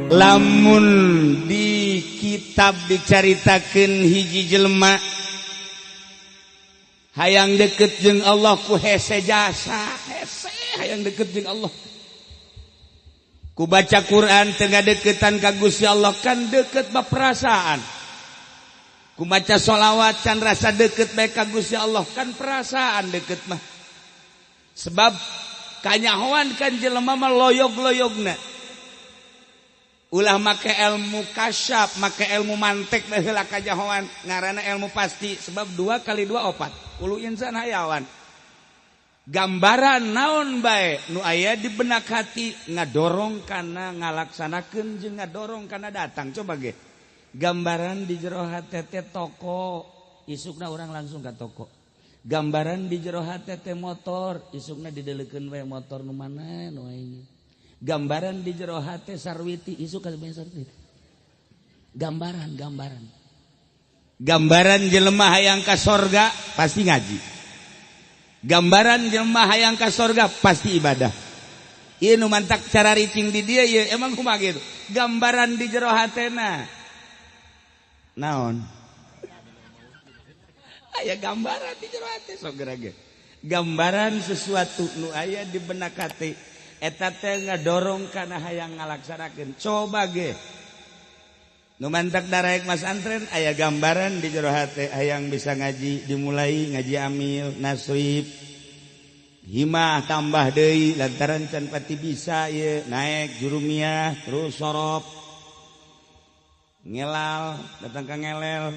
Lamun di kitab dicaritakeun hiji jelema hayang deket jeung Allah ku hese jasa, hese hayang deket jeung Allah. Ku baca Quran tengah deketan ka Gusti Allah kan deket bab perasaan. Ku baca sholawat can rasa deket bae ka Gusti Allah kan perasaan deket mah. Sebab kanyahoan kan jelema mah loyog-loyogna. Ulah make ilmu kasyaf, make ilmu mantek bae heula kanyahoan, ngaranna ilmu pasti sebab 2 kali 2 4. Kullu insan hayawan. Gambaran naon bae nu aya di benak hati ngadorong kana ngalaksanakeun jeung ngadorong kana datang. Coba ge gambaran di jero hate teh toko, isukna urang langsung ka toko. Gambaran di jero hate teh motor, isukna dideleukeun we motor nu mana nu aing. Gambaran di jero hate sarwiti, isuk ka sarwiti. Gambaran gambaran. Gambaran jelema hayang ka sorga pasti ngaji. Gambaran jelema hayang ka sorga pasti ibadah. Ieu nu mantak cara ricing di dia ieu emang kumaha gitu. Gambaran di jero hatena. Naon? Aya gambaran di jero hate sok geura ge. Gambaran sesuatu nu aya di benak hati eta teh ngadorong kana hayang ngalaksanakeun. Coba ge. Nu mantak daraek mas antren aya gambaran di jero hate hayang bisa ngaji, dimulai ngaji amil nasrib himah tambah deui lantaran can pati bisa ieu naik jurumiah terus sorop ngelal datang ka ngelel.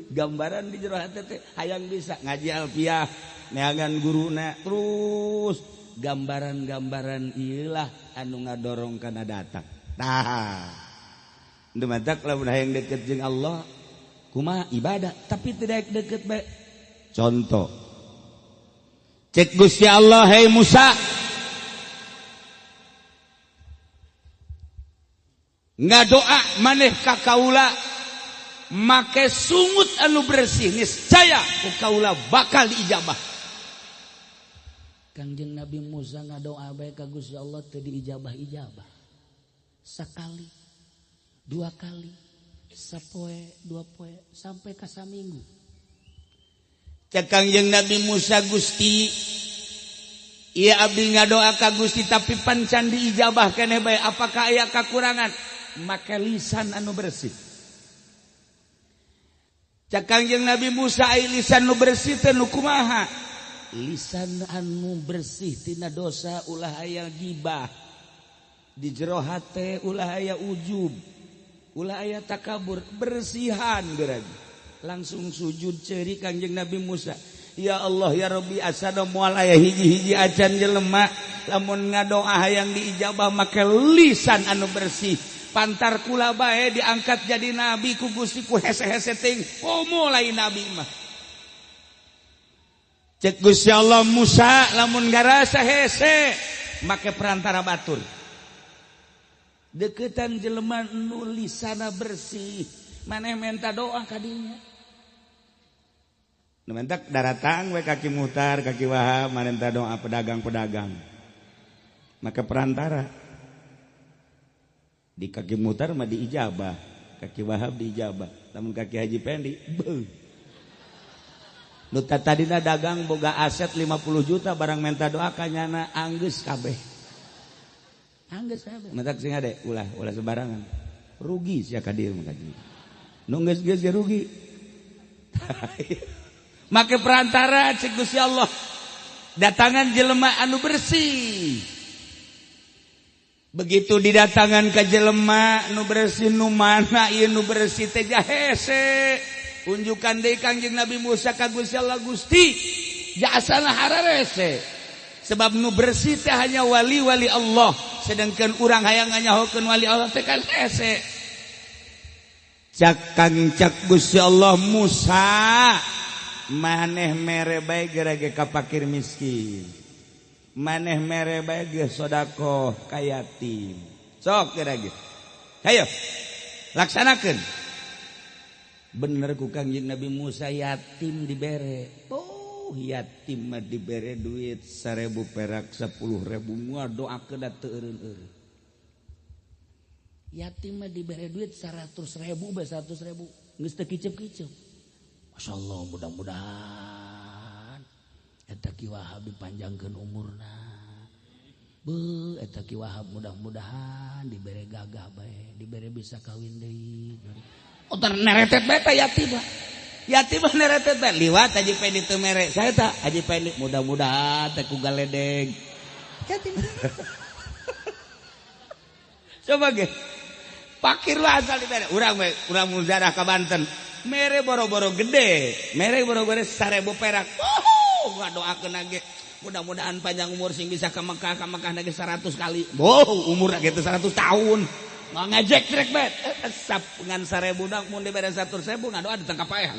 Gambaran di jero hate teh hayang bisa ngaji alfiah neangan guruna terus gambaran-gambaran ieu lah anu ngadorong kana datang. Tah nu mantak lamun hayang deket jeung Allah kumaha ibadah tapi tidak deket bae. Contoh cek Gusti Allah, hei Musa, ngadoa maneh ka kaula make sungut anu bersih niscaya ku kaula bakal diijabah. Kangjeng Nabi Musa ngadoa bae ka Gusti Allah teu diijabah-ijabah. Sakali, dua kali, sapoe, dua poe, sampai ka saminggu. Cek Kangjeng Nabi Musa, Gusti, ieu abdi ngadoa ka Gusti tapi pancan diijabah keneh bae, apakah aya kakurangan? Make lisan anu bersih. Cek Kangjeng Nabi Musa, ai lisan nu bersih teh nu kumaha? Lisan anu bersih tina dosa ulah aya gibah. Di jero hate ulah aya ujub, ulah aya takabur, bersihan geura. Langsung sujud ceri Kangjeng Nabi Musa. Ya Allah ya Rabbi, asana moal aya hiji-hiji acan jelema lamun ngadoa hayang diijabah make lisan anu bersih. Pantar kula bae diangkat jadi nabi ku Gusti ku hese-hese ting komo lain nabi mah. Cek Gusti Allah, Musa lamun ngarasa hese make perantara batur. Deketan jelema nu lisana bersih, maneh menta doa kadinya. Nu mentak daratang we kaki Muhtar, kaki Wahab, manenta doa pedagang-pedagang. Maka perantara. Di kaki Muhtar mah diijabah, kaki Wahab diijabah, lamun kaki Haji Pendi beuh. Nu tadina dagang boga aset 50 juta barang menta doa kanyana anggeus kabeh. Anggeus kabeh. Mentak sing ade ulah ulah sembarangan. Rugi sia ka dieu mah kaji. Nu geus-geus ge rugi. Make perantara cek Gusti Allah. Datangan jelema anu bersih. Begitu didatangan ka jelema nu bersih nu mana ieu nu bersih teh jahese. Unjukan deui Kangjeng Nabi Musa ka Gusti Allah, Gusti jasana hararese. Sebab nu bersih teh hanya wali-wali Allah, sedangkan urang hayang nganyahokeun wali Allah teh kan hese. Cak Kang cak Gusti Allah, Musa maneh mere bae geura ge ka fakir miskin. Maneh mere bae ge sedekah ka yatim. Sok geura ge. Hayo laksanakeun. Bener ku Kangjeng Nabi Musa yatim dibere. Oh, yatim mah dibere duit 1000 perak 10.000 moal doakeun da teu eureun-eureun. Yatim mah dibere duit 100.000 bae 100.000 geus teu kicep-kicep. Masyaallah mudah-mudahan eta Ki Wahab dipanjangkeun umurna. Beuh eta Ki Wahab mudah-mudahan dibere gagah bae, dibere bisa kawin deui. Oh tar neretet bae ta yatim mah. Yatim mah neretet bae liwat Haji Pendi teu mere. Saya ta Haji Pendi mudah-mudahan teh ku galedeg. Yatim. Coba ge. Pakir lah asal dibere. Urang we, urang mujarah ka Banten. Mere boro-boro gede, mere boro-boro 1.000 perak. Oh, ngadoakeun ge. Mudah-mudahan panjang umur sing bisa ka Mekah, ka Mekah ge 100 kali. Boh, umur ge 100 tahun. Ngajek trek bet. Sap ngan 1.000 dak mun dibere 100.000 ngadoa ditangkap paeh.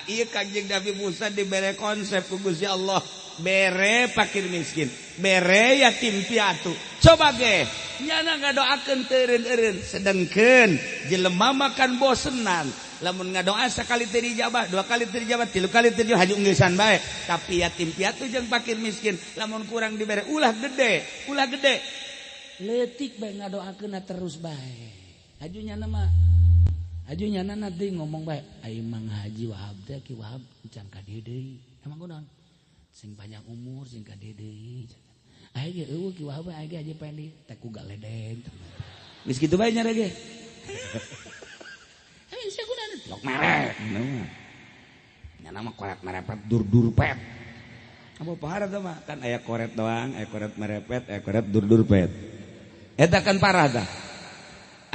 Ieu Kanjeng Nabi Musa dibere konsep ku Gusti Allah, bere fakir miskin, bere yatim piatu. Coba ge, nyana ngadoakeun teu eureun-eureun, sedengkeun jelema makan bosenan. Lamun ngadoa sakali teu dijabah, dua kali teu dijabah, tilu kali teu dijabah, haju ngeusan bae. Tapi yatim piatu jeung fakir miskin, lamun kurang dibere ulah gede, ulah gede. Leutik bae ngadoakeunna terus bae. Haju nyana mah haju nyana nanti ngomong bae, ai Mang Haji Wahab teh Ki Wahab can ka dieu deui. Emang kunaon? Sing panjang umur sing ka dieu deui. Ai ge eueuh Ki Wahab ai ge Haji Pendi teh ku galedeg. Geus kitu bae nyare ge. Heuh sia kunaon? Lok mere. Nyana mah koret merepet dur-dur pet. Apa parah teh mah? Kan aya koret doang, aya koret merepet, aya koret dur-dur pet. Eta kan parah tah.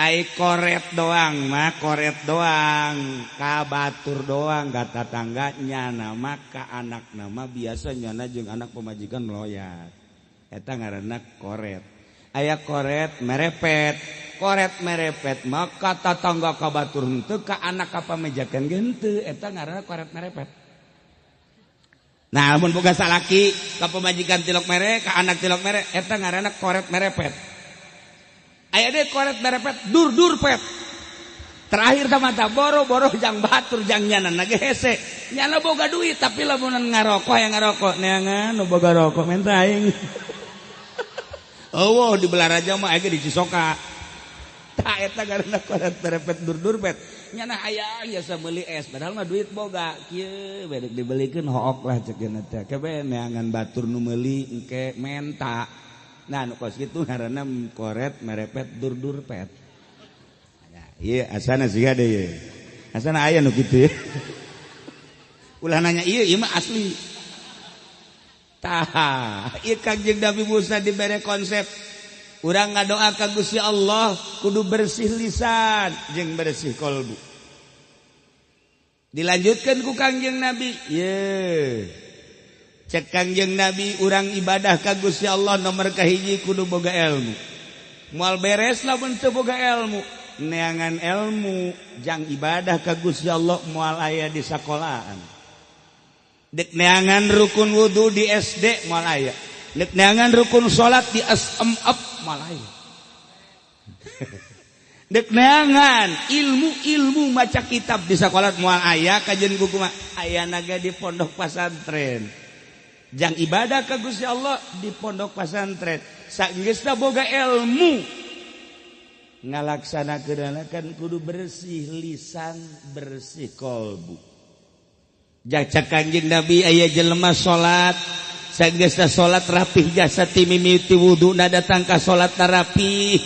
Ai koret doang mah koret doang, ka batur doang, ka tatangga nyana mah ka anak nama biasa nyana jeung anak pemajikan meloyat. Eta ngaranna koret. Aya koret merepet, koret merepet mah ka tatangga ka batur henteu, ka anak ka pamajikan ge henteu, eta ngaranna koret merepet. Nah, lamun boga salaki ka pamajikan tilok mere, ka anak tilok mere, eta ngaranna koret merepet. Aya deui koret merepet dur-dur pet. Terakhir mata boro-boro jang batur jang nyana ge hese. Nyana boga duit tapi lamun ngarokok yang ngarokok neangan nu boga rokok menta aing. Eueuh di Belaraja mah aya di Cisoka. Tah eta ngaranna koret merepet dur-dur pet. Nyana aya biasa meuli es padahal mah duit boga. Kieu bedek dibelikeun hook lah ceuk cenah teh. Kebe neangan batur nu meuli engke menta. Nah, nu kos kitu ngaranna koret merepet dur-dur pet. Ieu asana siga deui. Asana aya nu kitu. Ulah nanya ieu, ieu mah asli. Tah, ieu Kanjeng Nabi Musa dibere konsep. Urang ngadoa ka Gusti Allah kudu bersih lisan jeung bersih kolbu. Dilanjutkeun ku Kanjeng Nabi, ye. Cek Kangjeng Nabi urang ibadah ka Gusti Allah nomor kahiji kudu boga ilmu. Moal beres lamun teu boga ilmu. Neangan ilmu jang ibadah ka Gusti Allah moal aya di sakolaan. Dek neangan rukun wudu di SD moal aya. Dek neangan rukun salat di SMF moal aya. Dek neangan ilmu-ilmu maca kitab di sakola moal aya kajian buku mah aya naga di pondok pesantren. Jang ibadah ka Gusti Allah di pondok pesantren. Sageusna boga ilmu ngalaksanakeun kan kudu bersih lisan, bersih kolbu. Jacak Kanjeng Nabi aya jelema salat, sageusna salat rapih jasa ti mimiti wuduna datang ka salat rapih,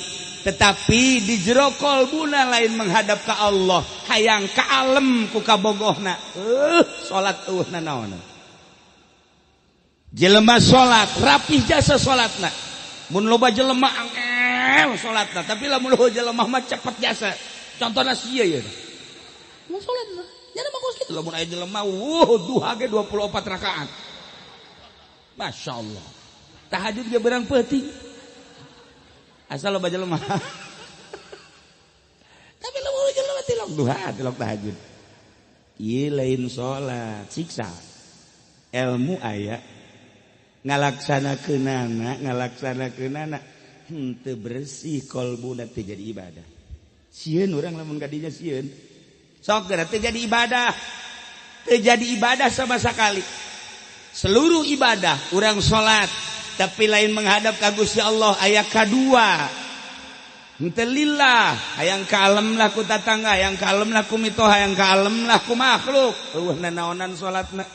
tetapi di jero kolbuna lain menghadap ka Allah, hayang ka alem ku kabogohna. Salat eueuh nanaon. Jelema salat rapih jasa salatna. Mun loba jelema angel salatna, tapi lamun loba jelema mah cepet jasa. Contohna sia ieu. Mun salatna nyana mah kos kitu lamun aya jelema wuh duha ge 24 rakaat. Masyaallah. Tahajud ge berang peuting. Asal loba jelema. Tapi lamun jelema tilok duha, tilok tahajud. Ieu lain salat, siksa. Ilmu aya ngalaksanakeunana henteu bersih kolbuna teu jadi ibadah. Sieun urang lamun ka dinya sieun. Sok geura teu jadi ibadah. Teu jadi ibadah sama sekali. Seluruh ibadah urang salat tapi lain menghadap ka Gusti Allah aya kadua. Henteu lillah, hayang kalem lah ku tatangga, hayang kalem lah ku mitoha, hayang kalem lah ku makhluk. Eueuh nanaonan salatna.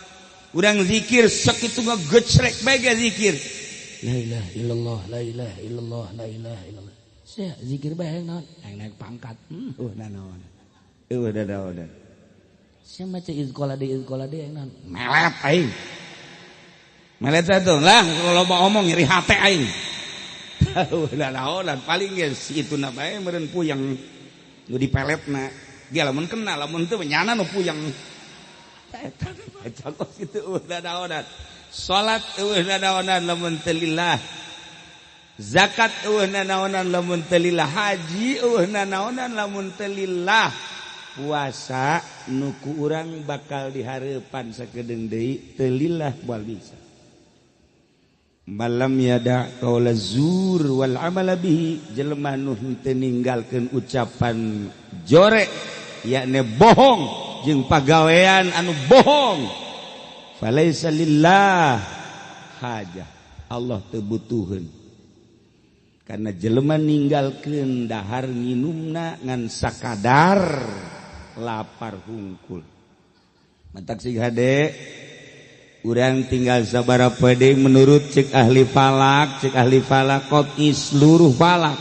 Urang zikir sakitu ngagecrek bae ge zikir. La ilaha illallah, la ilaha illallah, la ilaha illallah. Sia zikir bae hayang naon? Hayang naik pangkat. Eueuh nanaonan. Eueuh nanaonan. Sia maca izqala deui hayang naon? Melet aing. Melet satu lah kalau mau omong nyeri hate aing. Udah naonan paling geus itu na bae meureun puyeng nu dipeletna. Dia lamun kena lamun teu nyana nu puyeng. Eta baca kos kitu udah naonan. Salat eueuh naonan lamun teu lillah. Zakat eueuh naonan lamun teu lillah. Haji eueuh naonan lamun teu lillah. Puasa nu ku urang bakal dihareupan sakedeung deui teu lillah moal bisa. Malam yada qaula zur wal amala bihi, jelema nu henteu ninggalkeun ucapan jore yakni bohong jeung pagawean anu bohong, falaisa lillah hajah, Allah teu butuheun. Karena jelema ninggalkeun dahar nginumna ngan sakadar lapar hungkul. Matak sig hade urang tinggal sabaraha deui menurut cek ahli falak, cek ahli falak qot'i seluruh falak.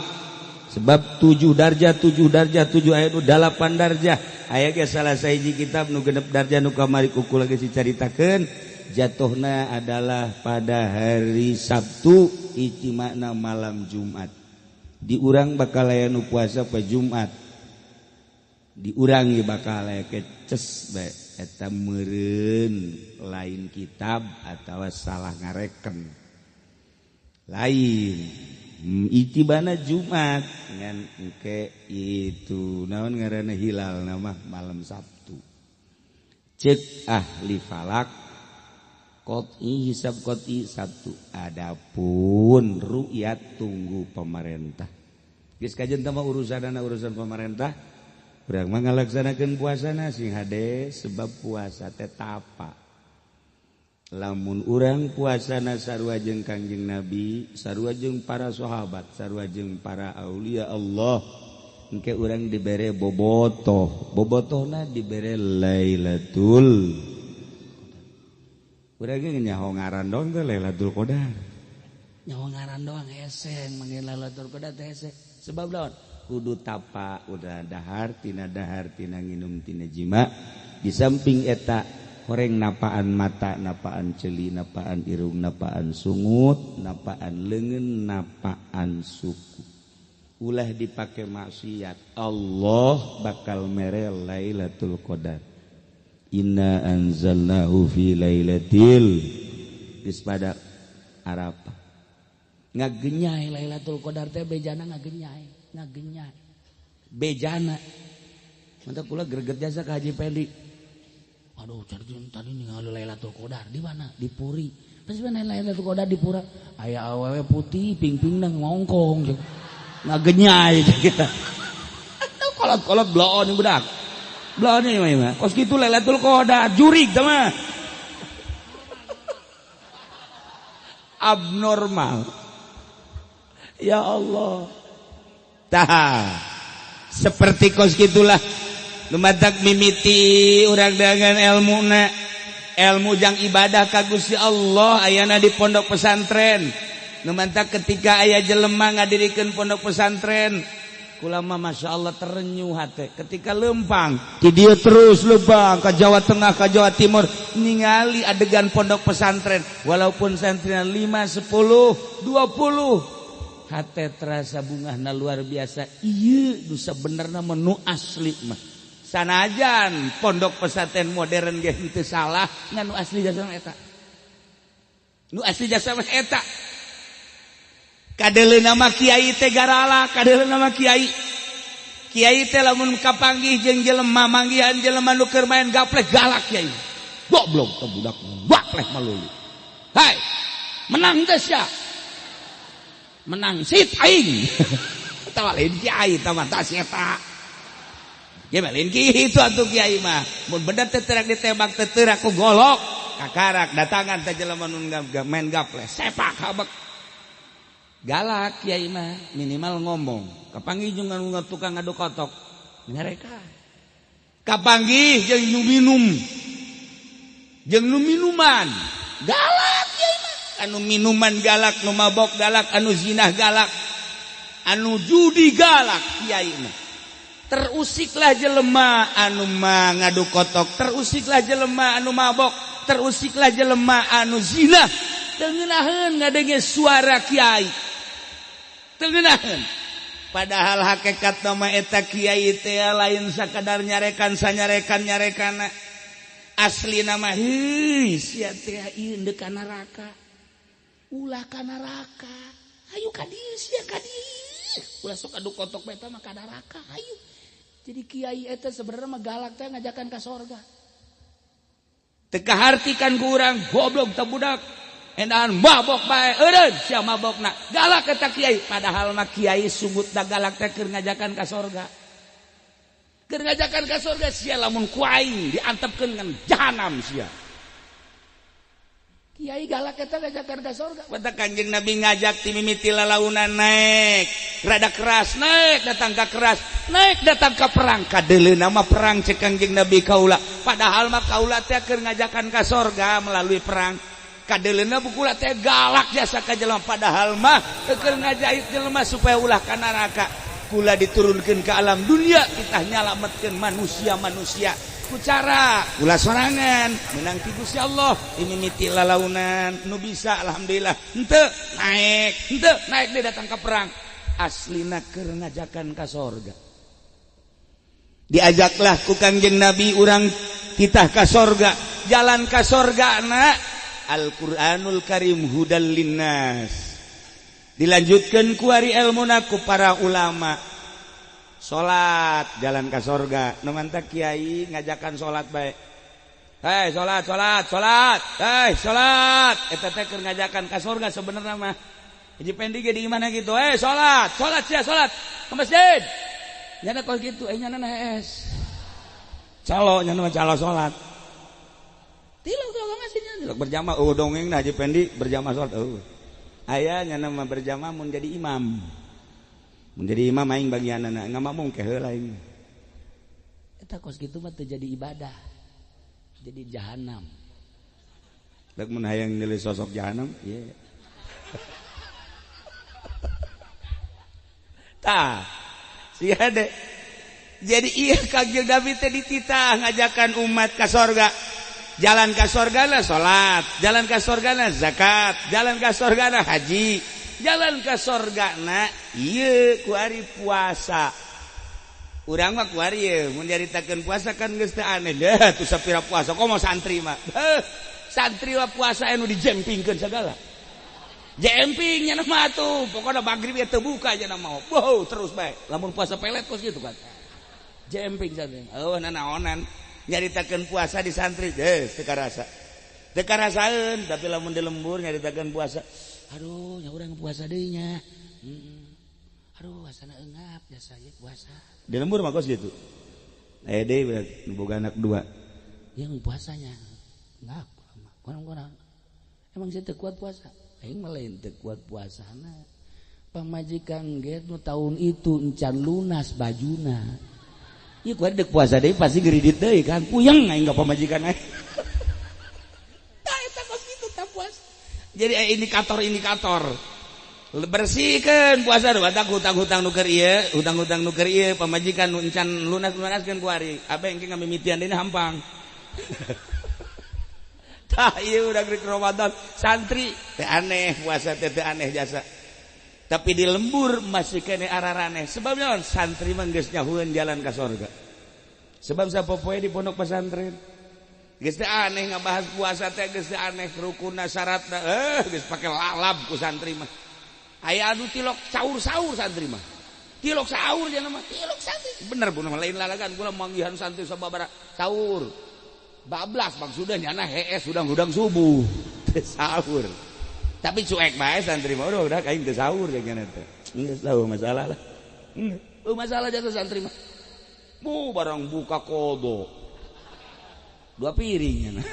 Sebab 7 darjah, 7 darjah, 7 aya nu 8 darjah. Aya ge salah sahiji kitab nu 6 darjah nu kamari ku kula geus dicaritakeun, jatuhna adalah pada hari Sabtu ijtima'na malam Jumat. Di urang bakal aya nu puasa pa Jumat. Di urang ge bakal aya keces bae. Eta meureun lain kitab atawa salah ngareken lain itibana Jumat ngan engke itu naon ngaranna hilal nama malam Sabtu. Cek ahli falak qot'i hisab qot'i Sabtu. Adapun ru'yat tunggu pemerintah. Geus kajen teh mah urusanana urusan pemerintah. Urang mah ngalaksanakeun puasana sing hade sebab puasa teh tapa. Lamun urang puasana sarua jeung Kangjeng Nabi, sarua jeung para sahabat, sarua jeung para aulia Allah, engke urang dibere bobotoh. Bobotohna dibere Lailatul. Urang ge nyaho ngaran doang teh Lailatul Qadar. Nyaho ngaran doang hese manggil Lailatul Qadar teh hese. Sebab naon? Kudu tapa udah dahar tina nginum tina jima. Di samping eta horeng napaan mata, napaan celi, napaan irung, napaan sungut, napaan leungeun, napaan suku. Ulah dipake maksiat, Allah bakal mere Lailatul Qadar. Inna anzalnahu fi lailatil geus pada Arafah. Ngagenyai Lailatul Qadar teh bejana ngagenyai. Ngagenyai bejana. Mantap pula greget jasa ke Haji Pendi. Aduh, tadi ningali Lailatul Qadar di mana? Di Puri. Pas mana Lailatul Qadar di Pura? Aya awewe putih ping-pingna ngongkong. Ngagenyai kita. Kolot-kolot bloon budak. Bloon ieu mah. Kos kitu Lailatul Qadar jurig teh mah. Abnormal. Ya Allah. Tah, seperti kos gitulah lumatak mimiti urang dengan ilmuna, ilmu jang ibadah ka Gusti Allah ayana di pondok pesantren. Lumatak ketika aya jelema ngadirikeun pondok pesantren, kula mah Masya Allah terenyuh hate ketika lempang di dieu terus lempang ka Jawa Tengah ka Jawa Timur ningali adegan pondok pesantren walaupun santrina 5, 10, 20 hate terasa bungahna luar biasa. Ieu nu sabenerna mah nu asli mah. Sanajan pondok pesantren modern ge henteu salah, ngan nu asli jasa mah eta. Nu asli jasa mah eta. Kadeleuna mah kiai teh garala, kadeleuna mah kiai. Kiai teh lamun kapanggih jeung jelema manggihan jelema nu keur main gaplek galak kiai. Goblok teh budak gaplek malulu. Hai, menang teh sia. Menang sit aing. Tawa lain kiai tah mah tah si eta. Ge lain kitu atuh kiai mah. Mun bener teh terak ditembak teh teurak ku golok. Kakarak datangan teh jelema nu main gaplek sepak habek. Galak kiai mah minimal ngomong. Kapanggih jeung tukang ngadu kotok nyarekan. Kapanggih jeung nu minum. Jeung nu minuman galak kiai mah. Anu minuman galak, nu mabok galak, anu zinah galak, anu judi galak kiai mah. Terusiklah jelema anu ngadu kotok, terusiklah jelema anu mabok, terusiklah jelema anu zina. Teu ngeunaheun ngadenge suara kiai. Teu ngeunaheun. Padahal hakikat nama eta kiai teh lain sakadar nyarekan sanyarekan nyarekana. Asli nama heuh sia teh ieu deuk ka neraka. Ulah ka neraka. Hayu ka dieu sia ka dieu. Ulah sok adu kotok bae eta mah ka neraka, hayu. Jadi kiai eta sebenarnya mah galak teh ngajakan ka sorga. Teu kahartikan ku urang goblok teh budak. Endahan mabok bae eureun sia mabokna. Galak eta kiai, padahal mah kiai sunggut da galak teh keur ngajakan ka sorga. Keur ngajakan ka sorga sia lamun ku aing diantepkeun ngan jahanam sia. Kiai galak eta ngajakan ka sorga. Batak Kanjeng Nabi ngajak ti mimiti lalaunan naek, rada keras naek datang ka keras, naek datang ka perang kadeuleuna mah perang cek Kanjeng Nabi kaula. Padahal mah kaula teh keur ngajakan ka sorga melalui perang. Kadeuleuna bukula teh galak jasa ka jelema padahal mah keur ngajait jelema supaya ulah ka neraka. Kula diturunkeun ke alam dunia kita nyalametkeun manusia-manusia ku cara kula sorangan menang ti Gusti Allah imimiti lalaunan nu bisa alhamdulillah henteu naek dia datang ke perang aslina keur ngajakan ka sorga. Diajaklah ku Kangjeng Nabi urang titah ka sorga, jalan ka sorga na Al-Qur'anul Karim hudal linnas. Dilanjutkan kuari ilmuna ku para ulama. Salat jalan ka sorga. Nu mantak kiai ngajakan salat bae. Hei salat salat salat. Hei salat. Eta teh keur ngajakan ka sorga sebenarnya mah. Haji Pendi ge di mana gitu. Hei salat, salat sia salat. Ke masjid. Nyana kos gitu, nyana hees. Calo nyana mah calo salat. Tilok tilok masjidnya tilok berjamaah oh dongeng nah Haji Pendi berjamaah salat eueuh. Aya nyana mah berjamaah mun jadi imam. Mun jadi imam aing bagianana ngamakmum ke heula aing. Eta kos kitu mah teu jadi ibadah. Jadi jahanam. Rek mun hayang nilai sosok jahanam, ieu. Tah, sia de. Jadi ieu Kangjeng Nabi teh dititah ngajakan umat ka sorga. Jalan ka sorgana salat, jalan ka sorgana zakat, jalan ka sorgana haji, jalan ka sorgana ieu ku ari puasa. Urang mah ku ari ieu mun nyaritakeun puasa kan geus teu aneh deh tuh sapira puasa komo santri mah. Heuh, santri mah puasa anu dijempingkeun sagala. Jemping nya mah atuh, pokona magrib teu buka nya mah. Wow, terus bae. Lamun puasa pelet kos kitu kan. Jemping santri. Eueuh nanaonan. Nyaritakeun puasa di santri deh teu karasa. Teu karasaeun tapi lamun di lembur nyaritakeun puasa. Aduh, nya urang puasa deui nya. Aduh, asana eungap jasa ieu puasa. Di lembur mah kos gitu. Aya deui berarti boga anak dua. Yang puasanya ngap kurang-kurang. Emang saya teu kuat puasa. Aing mah lain teu kuat puasana. Pamajikan ge nu taun itu encan lunas bajuna. Ieu kuat dek puasa deui pasti geridit deui kan puyeng aing ka pamajikan aing. Tah eta kos kitu tah puasa. Jadi indikator-indikator. Bersihkeun puasa batak hutang-hutang nu keur ieu, hutang-hutang nu keur ieu pamajikan nu encan lunas-lunaskeun ku ari. Abe engke ngamimitian deui hampang. Tah ieu urang rek Ramadan santri teh aneh puasa teh teu aneh jasa. Tapi di lembur masih kene araraneh. Sebab naon santri mah geus nyahueun jalan ka sorga. Sebab sapopoe di pondok pesantren geus teu aneh ngabahas puasa teh geus teu aneh rukunna syaratna geus pake lalab ku santri mah. Aya anu tilok saur-saur santri mah. Tilok saur cenah mah, tilok santri. Bener bu lain lalagan kula manggihan santri sababaraha saur. Bablas maksudnya nyana hees hudang-hudang subuh. Teu sahur. Tapi cuek bae santri mah udah aing teu sahur cenah teh. Geus tahu masalah lah. Oh masalah jasa santri mah. Bu barang buka kodo. Dua piring cenah.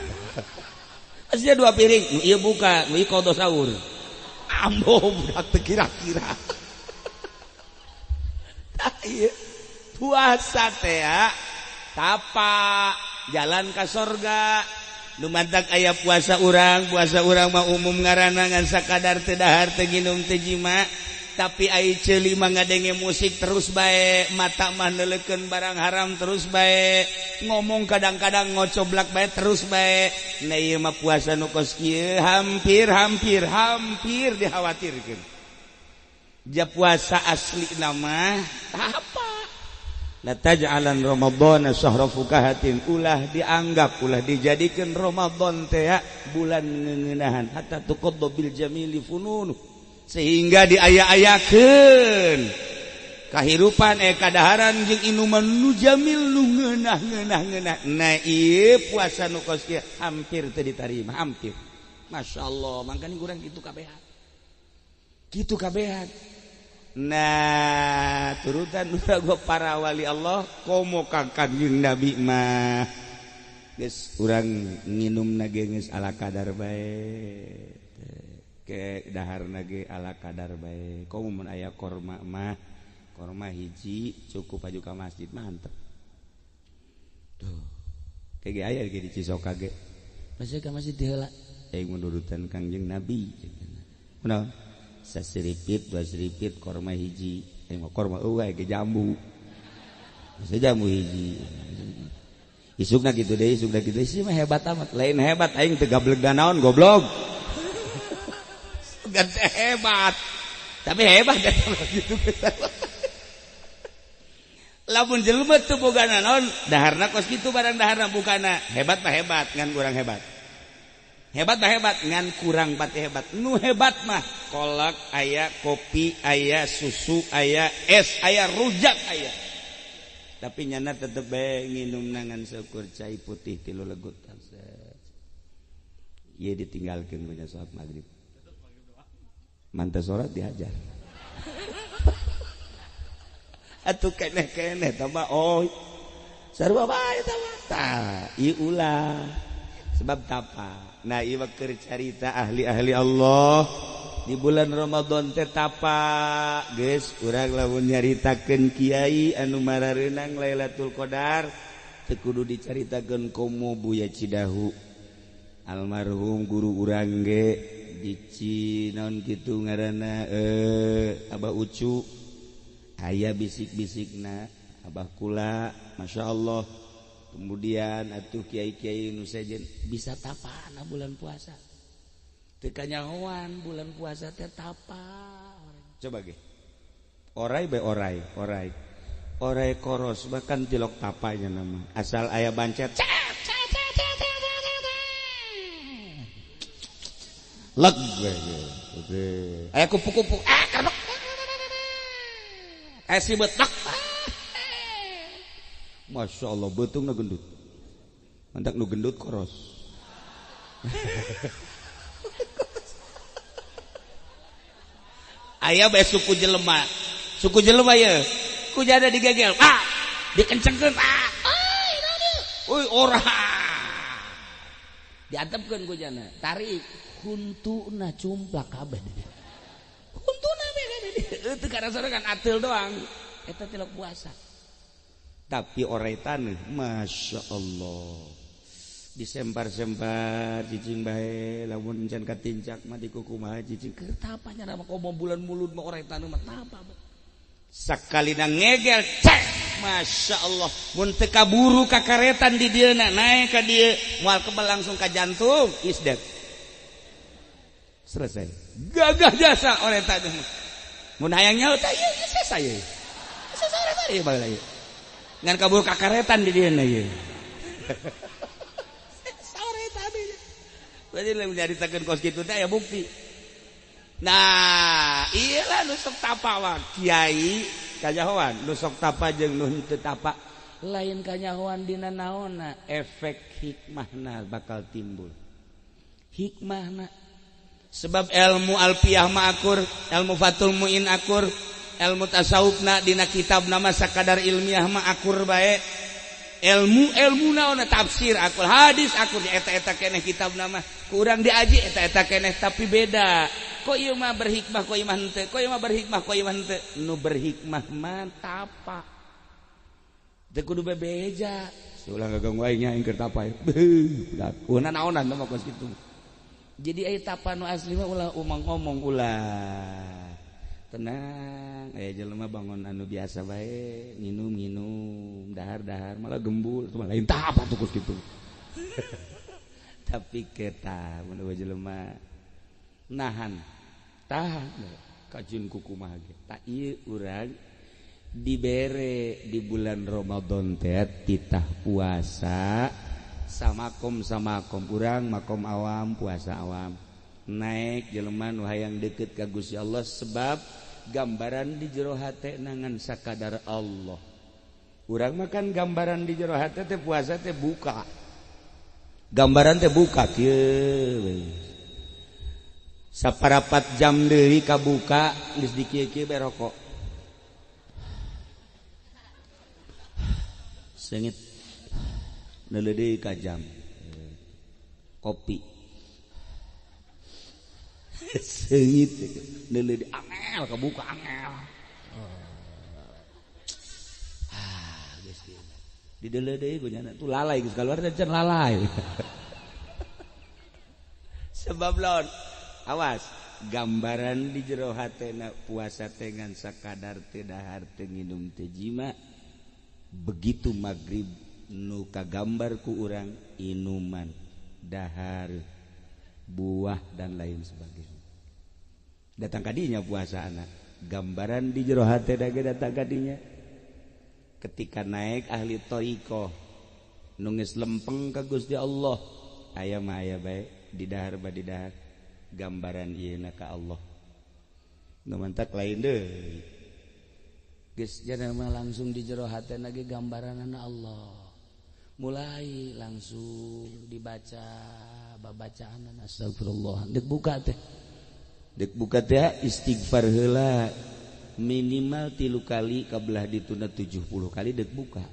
Aslinya dua piring, nu ieu buka, nu ieu kodo sahur. Ambo budak teu kira-kira. Tah ieu puasa teh tapa jalan ka sorga. Nu mantak aya puasa urang mah umum ngaranna ngan sakadar teu dahar teu nginum teu jima. Tapi ai ceuli mah ngadenge musik terus bae, mata mah neuleukeun barang haram terus bae, ngomong kadang-kadang ngocoblak bae terus bae. Nah ieu mah puasa nu kos kieu hampir dikhawatirkeun. Ja puasa asli nama apa? La taj'alan Ramadhana syahra fukahatin, ulah dianggap ulah dijadikeun Ramadan teh bulan ngeuneunahan hatta tuqadda bil jamili fununu, sehingga diaya-ayakeun kahirupan kadaharan jeung inuman nu jamil nu ngeunah-ngeunah. Nah ieu puasa nu kos kieu hampir teu ditarima, hampir. Masyaallah, mangkana urang kitu kabehan. Kitu kabehan. Nah, turutan urang gua para wali Allah komo ka Kanjeng Nabi mah. Geus urang nginumna ge geus ala kadar bae. Ke dahar nage ala kadar bae. Komo mun aya korma mah, korma hiji cukup aju ka masjid mantep. Tuh. Kege aya ge di Cisoka ge. Masih ka masjid heula. Aing menurutan Kangjeng Nabi. Kunaon? Sasiripit, dua siripit korma hiji. Aing mah korma eueuh ge jambu. Masih jambu hiji. Isukna kitu deui, isukna kitu deui. Sih mah hebat amat. Lain hebat aing teu gableg danaon goblok. Gede hebat, tapi hebat gitu. Lamun jelema teu boga naon, daharna kos kitu barang daharna bukana. Hebat mah hebat, ngan kurang hebat. Hebat mah hebat, ngan kurang pati hebat. Nu hebat mah kolak aya, kopi aya, susu aya, es aya, rujak aya. Tapi nyana tetep bae nginumna ngan seukur cai putih 3 legut. Ieu ditinggalkeun punya salat maghrib. Mantas sholat dihajar. Atuh keneh-keneh tambah oh sarua bae tambah. Tah, ieu ulah sebab tapa. Nah, ieu mah keur carita ahli-ahli Allah di bulan Ramadan teh tapa. Geus urang lamun nyaritakeun kiai anu marareunang Lailatul Qadar teu kudu dicaritakeun komo Buya Cidahu. Almarhum guru urang ge dici naon kitu ngaranna Abah Ucu aya bisik-bisikna Abah kula masyaallah. Kemudian atuh kiai-kiai nu sejen bisa tapana bulan puasa teu kanyahoan bulan puasa teh tapa. Coba ge orai bae orai orai orai koros bahkan tilok tapanya nama asal aya bancet leg oke aya kupu-kupu kerbek aya si betak. Masya Allah beutungna gendut mantak nu gendut koros. Aya bae suku jelema ye kujada digegel dikencengkeun euy ora diantepkeun kujana tarik huntuna cumplak kabeh huntuna beda teu karasana kan ateul doang eta tilok puasa. Tapi orai taneuh Masya Allah disempar-sempar cicing bae lamun encan katincak mah dikukumaha cicing keur tapanya mah komo bulan mulud mah orai taneuh mah tapa sakalina ngegel cek Masya Allah mun teu kaburu kakaretan di dieu naek ka dieu moal kebal langsung ka jantung is dead. Selesai. Gagah jasa orai taneuh mun hayang nyaho teh ieu sesa ieu. Sesa orai taneuh bae ieu. Ngan kaburu kakaretan di dieu ieu. Sesa orai taneuh. Berarti lamun nyaritakeun kos kitu teh aya bukti. Nah, iyalah nu sok tapa mah kiai kanyahoan, nu sok tapa jeung nu henteu tapa. Lain kanyahoan dina naonna, efek hikmahna bakal timbul. Hikmahna sebab ilmu alfiyah mah akur, ilmu fatul muin akur, ilmu tasawufna dina kitab nama sakadar ilmiah mah akur bae. Ilmu naonna tafsir akur, hadis akur, eta-eta keneh kitab nama. Kurang diaji eta-eta keneh tapi beda. Kok ieu mah berhikmah, kok ieu mah henteu, kok ieu mah berhikmah, kok ieu mah henteu. Nu berhikmah mah tapa. Teu kudu bebeja. Ulah ngaganggu aing nya aing keur tapa. Beuh, ulah naonan mah kos kitu. Jadi aya tapa nu asli mah ulah umang-omong ulah. Tenang, aya jelema bangun anu biasa bae, nginum-nginum, dahar-dahar malah gembul, itu mah lain tapa tuh kos kitu. Tapi kita mun jelema nahan, tahan kajun kukumaha ge. Tak ieu urang dibere di bulan Ramadan teh titah puasa samakom samakom urang makom awam puasa awam naik jelema nu hayang deket ka Gusti Allah sebab gambaran di jero hate nangan sakadar Allah. Urang makan gambaran di jero hate teh puasa teh buka. Gambaran teh buka kieu we. Saparapat jam deui kabuka geus dikieu-kieu bae rokok. Sengit neuleuh deui ka jam kopi sengit neuleuh deui angel kabuka angel ah geus kieu dideuleuh deui ku nyana tuh lalai geus kaluar teh can lalai sebab laon awas gambaran di jero hatena puasa teh ngan sakadar teu dahar teu nginum teu jima. Begitu maghrib nu kagambar ku urang inuman, dahar, buah dan lain sebagainya. Datang kadinya puasa anak, gambaran di jero hate dage datang kadinya. Ketika naik ahli thariqah nu geus lempeng ka Gusti Allah, aya mah aya bae di dahar ba di dahar, gambaran ieu na ka Allah. Nu mantak lain deui. Geus mah langsung di jero hate lagi gambaran Allah. Mulai langsung dibaca babacaan astagfirullah. Dek buka teh. Dek buka teh istighfar heula minimal 3 kali kabelah ditunda 70 kali dek buka.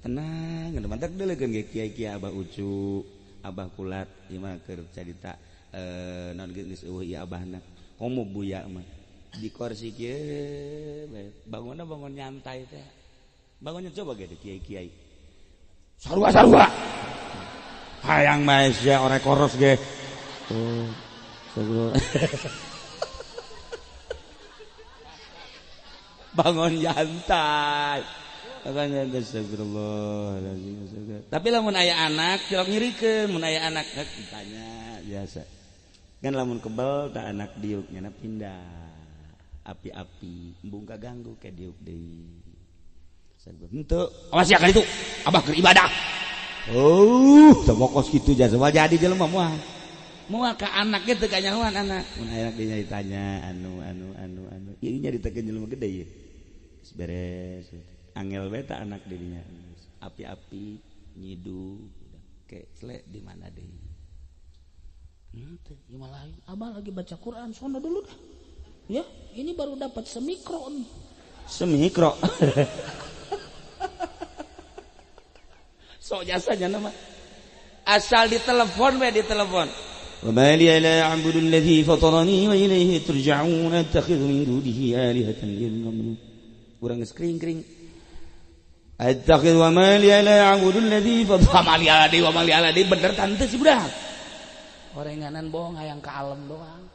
Tenang, mantak deuleukeun ge kiai-kiai Abah Ucu, Abah Kulat ieu mah keur carita naon geus eueuh ieu abahna. Komo buya mah. Di kursi kieu bangunna bangun nyantai teh. Bangunnya coba ge kiai-kiai. Sarua-sarua. Hayang bae sia orek koros ge. Oh, sarua. Bangun nyantai. Bangun nyantai astagfirullahalazim. Tapi lamun aya anak cilok nyirikeun, mun aya anak ditanya biasa. Kan lamun kebel tak anak diuk nyana pindah. Api-api embung kaganggu ke diuk deui. Henteu, awas ya kali itu. Abah keur ibadah. Oh, teu mokos kitu jasa jadi jelema moal. Moal ka anak ge teu kanyahoan anak. Mun anak dinya ditanya anu anu anu anu. Ieu nya ditekeun jelema gede ieu. Geus beres. Angel bae ta anak dirinya. Api-api nyidu ke selek di mana deui. Henteu, ieu mah lain. Abah lagi baca Quran sono dulu dah. Ya, ini baru dapat semikro nih. Semikro. Sok jasanya nama. Asal ditelepon we ditelepon. Wa ma li la a'budu alladhi fatarani wa ilayhi turja'un attakhidhu min dunihi alihatan illa urang geus kring-kring. Attakhidhu wa ma li la a'budu alladhi fatarani wa ma li ala di bener tante si budak. Orenganan bohong hayang ka alam doang.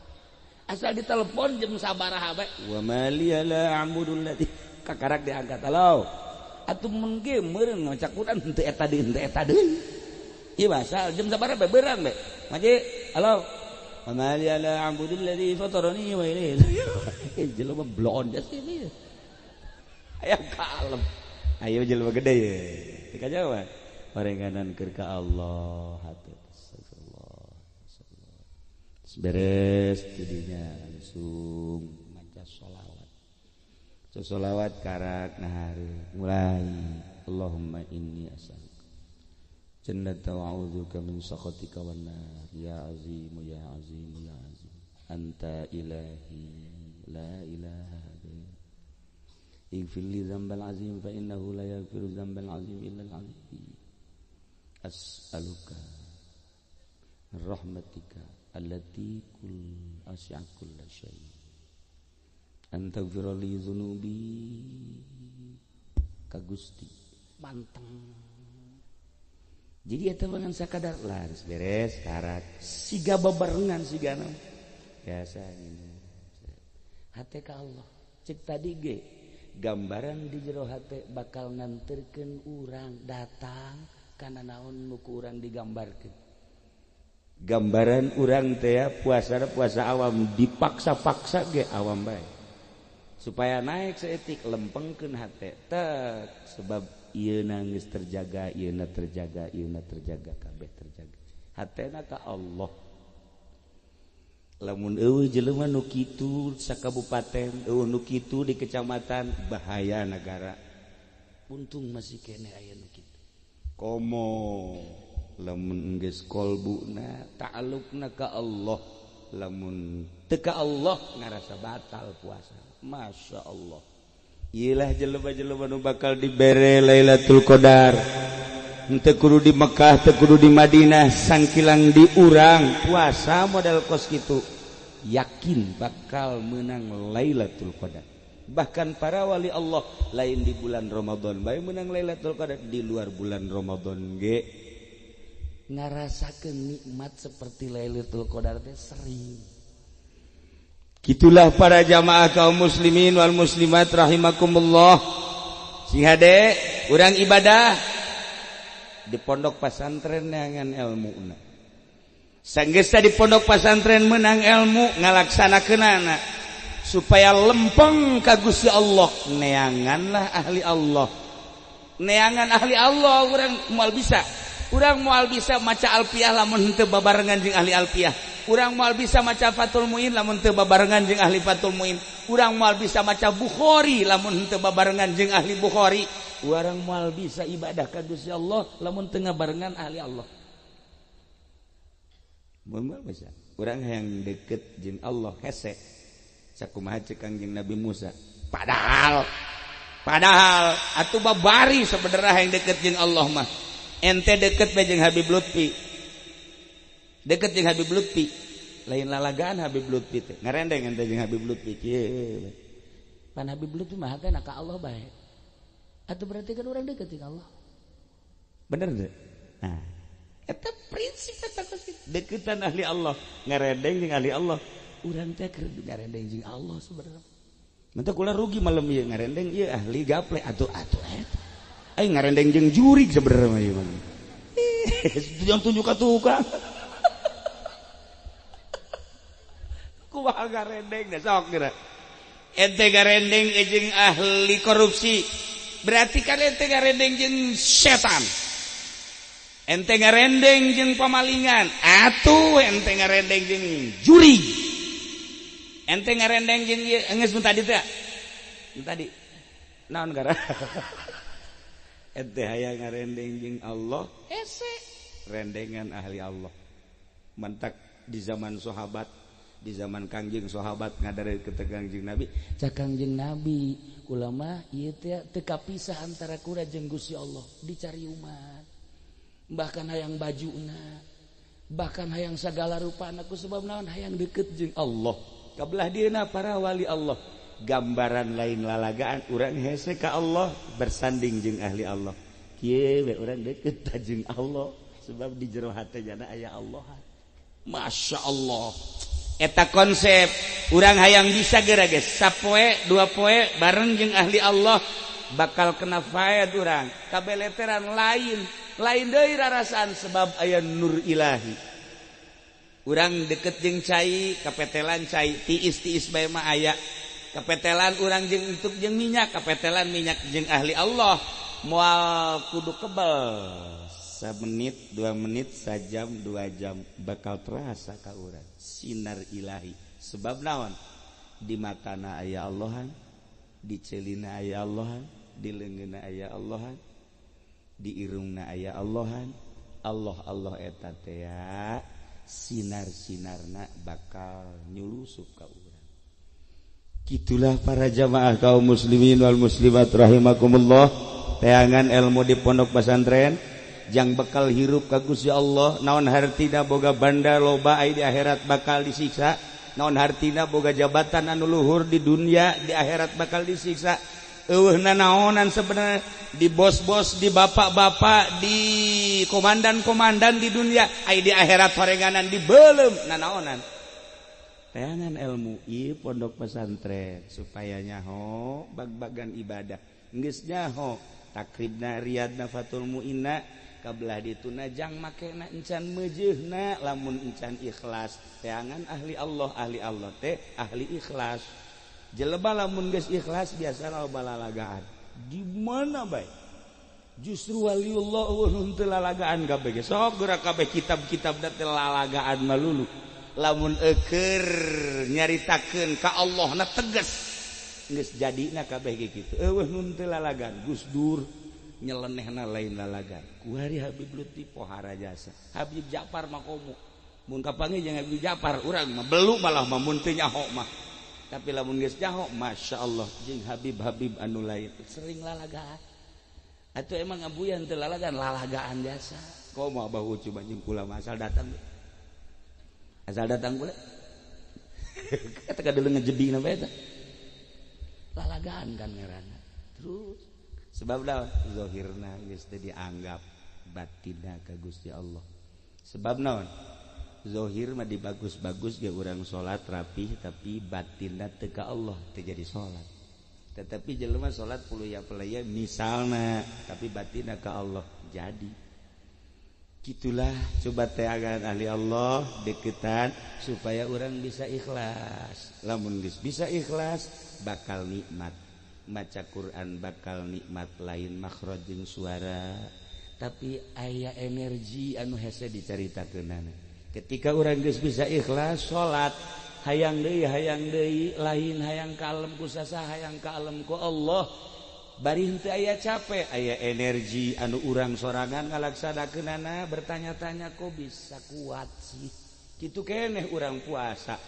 Asal ditelepon jam sabaraha bae wa maliya la a'budu allati kakarak diangkat halo atuh mun ge meureun maca Quran henteu eta deui henteu eta deui ieu asal jam sabaraha bae beurang bae maji halo wa maliya la a'budu allati fatarani wa ilayhi jelema blon jas ini aya kalem ayo jelema gede ye teu kajawa parenganan keur ka Allah hate beres jadinya langsung maca sholawat. Sholawat karak nahari mulai Allahumma inni as'aluka jannata wa a'udzuka min sakhatika wan nar ya azim ya azim ya azim anta ilahi la ilaha ghairuk ighfir li dzambal azim fa innahu la yaghfiru dzambal azim illa al azim as'aluka rahmatika allati kul asya kulla syai an taghfira li dzunubi ka Gusti manteng. Jadi eta bangan sakadar lah harus beres karat siga babarengan sigana biasa ini hate ka Allah cek tadi ge gambaran di jero hate bakal nganterkeun urang datang kana naon nu ku urang digambarkeun. Gambaran urang teh puasa puasa awam dipaksa-paksa ge awam bae supaya naik seetik lempengkeun hate tek sebab ieu geus terjaga ieu terjaga ieu terjaga kabeh terjaga hatena ka Allah. Lamun eueuh jelema nu kitu sakabupaten eueuh nu kitu di kecamatan bahaya negara. Untung masih kene aya nu kitu. Komo lamun geus kolbuna ta'alluqna ka Allah, lamun teu ka Allah ngarasa batal puasa. Masya Allah. Iyalah jelema-jelema nu bakal dibere Lailatul Qadar. Teu kudu di Mekah, teu kudu di Madinah, sangkilang di urang puasa model kos kitu yakin bakal menang Lailatul Qadar. Bahkan para wali Allah lain di bulan Ramadan bae menang Lailatul Qadar, di luar bulan Ramadan ge ngarasakeun nikmat seperti Lailatul Qadar teh sering. Gitulah para jamaah kaum muslimin wal muslimat rahimakumullah. Sing hade urang ibadah di pondok pasantren neangan ilmuna. Sanggeus di pondok pasantren menang ilmu ngalaksanakeunana supaya lempeng ka Gusti Allah, neanganlah ahli Allah. Neangan ahli Allah urang moal bisa. Urang moal bisa maca alfiah lamun henteu babarengan jeung ahli alfiah. Urang moal bisa maca Fathul Muin lamun teu babarengan jeung ahli Fathul Muin. Urang moal bisa maca Bukhari lamun henteu babarengan jeung ahli Bukhari. Urang moal bisa ibadah ka Gusti Allah lamun teu ngabarengan ahli Allah. Moal bisa. Urang hayang deket jeung Allah hese. Sakumaha ceuk Kangjeng Nabi Musa. Padahal atuh babari sebenarnya hayang deket jeung Allah mah. Ente deket bae jeung Habib Lutfi. Deket jeung Habib Lutfi. Lain lalagaan Habib Lutfi teh. Ngarendeng ente jeung Habib Lutfi kieu. Pan Habib Lutfi mah hatena ka Allah bae. Atuh berarti kan urang deket jeung Allah. Bener teu? Nah, eta prinsip eta deketan ahli Allah, ngarendeng jeung ahli Allah. Urang teh keur ngarendeng jeung Allah sebenarnya. Mantap kula rugi malam ieu ngarendeng ieu ahli gaple atuh atuh eta. Aing ngarendeng jeung jurig sebenarnya mah ieu mah. Jangan tunjuk ka tukang. Kumaha garendeng da sok geura. Ente garendeng jeung ahli korupsi. Berarti kan ente garendeng jeung setan. Ente garendeng jeung pamalingan. Atuh ente garendeng jeung jurig. Ente ngarendeng jeung ieu geus mun tadi teh. Mun tadi naon gara? Ente hayang ngarendeng jeung Allah hese. Rendengan ahli Allah. Mantak di zaman sahabat, di zaman Kangjeng sahabat ngadare ke Kangjeng Nabi. Cak Kangjeng Nabi, kula mah ieu teh teu kapisah antara kula jeung Gusti Allah, dicari umat. Bahkan hayang bajuna, bahkan hayang sagala rupana ku sebab naon hayang deket jeung Allah. Kabelah dieuna para wali Allah. Gambaran lain lalagaan urang hese ka Allah bersanding jeung ahli Allah. Kieu we urang deket ta jeung Allah sebab di jero hate jana aya Allah. Masya Allah. Eta konsep urang hayang bisa geura geus sapoe dua poe bareng jeung ahli Allah bakal kena faed urang kabeleteran lain lain deui rarasaan sebab aya nur ilahi. Urang deket jeung cai kapetelan cai tiis-tiis bae mah aya kapetelan urang jeung entuk jeung minyak kapetelan minyak jeung ahli Allah moal kudu kebel semenit 2 menit sajam 2 jam bakal terasa ka urang sinar ilahi sebab naon di matana aya Allahan di ceulina aya Allahan di leungeunna aya Allahan di irungna aya Allahan. Allah Allah eta teh sinar-sinarna bakal nyulusup ka urang. Gitulah para jamaah kaum muslimin wal muslimat rahimakumullah. Teangan ilmu di pondok pesantren, Jang bekal hirup ka Gusti Allah. Naon hartina boga banda loba ai di akhirat bakal disiksa. Naon hartina boga jabatan anu luhur di dunia, di akhirat bakal disiksa. Eueuh nanaonan sebenarnya di bos-bos, di bapak-bapak, di komandan-komandan di dunia, ai di akhirat horenganan dibelem nanaonan. Teangan ilmu ieu pondok pesantren supaya nyaho bag-bagan ibadah. Geus nyaho takribna, riyadna, Fathul Muinna, kabelah dituna jang makena encan meujeuhna lamun encan ikhlas. Teangan ahli Allah, ahli Allah teh ahli ikhlas. Jelema lamun geus ikhlas biasa loba lalagaan. Di mana bae? Justru waliullah eueuh teu lalagaan kabeh. Sok geura kabeh kitab-kitab teh lalagaan malulu. Lamun eukeur nyaritakeun ka Allah na tegas geus jadina kabeh ge kitu. Eueuh nun teu lalagaan. Gus Dur nyelenehna lain lalagaan. Kuari Habib Lutfi pohara jasa. Habib Ja'far mah komo. Mun kapanggih jeung Habib Ja'far urang mah belu malah mah mun teu nyaho mah. Tapi lamun geus nyaho masyaallah jeung Habib-habib anu lain sering lalagaan. Atuh emang abuyan teu lalagaan, lalagaan jasa. Komo Abah Ucu jeung kula mah asal datang. Asal datang pula. Kata kadeuleung ngejebina bae eta. Lalagaan kan ngaranna. Terus sebab naon? Zahirna geus teu dianggap, batinna ka Gusti Allah. Sebab naon? Zahir mah dibagus-bagus ge urang salat rapih tapi batinna teu ka Allah, teu jadi salat. Tetapi jelema salat puluya-puluya misalna tapi batinna ka Allah jadi. Gitulah coba teangan ahli Allah deketan supaya orang bisa ikhlas. Lamun geus bisa ikhlas bakal nikmat. Maca Quran bakal nikmat, lain makhraj jeung suara tapi aya energi anu hese dicaritakeunana. Ketika orang geus bisa ikhlas salat hayang deui lain hayang kalem ku sasa, hayang kalem ku Allah. Bari henteu aya capek, aya energi anu urang sorangan ngalaksanakeunana, bertanya-tanya kok bisa kuat sih. Kitu keneh urang puasa.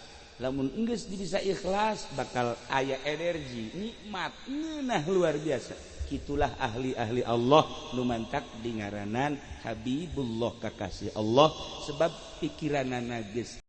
Lamun enggeus bisa ikhlas bakal aya energi, nikmat, ngeunah luar biasa. Kitulah ahli-ahli Allah nu mantak dingaranan Habibullah, kakasih Allah, sebab pikiranana geus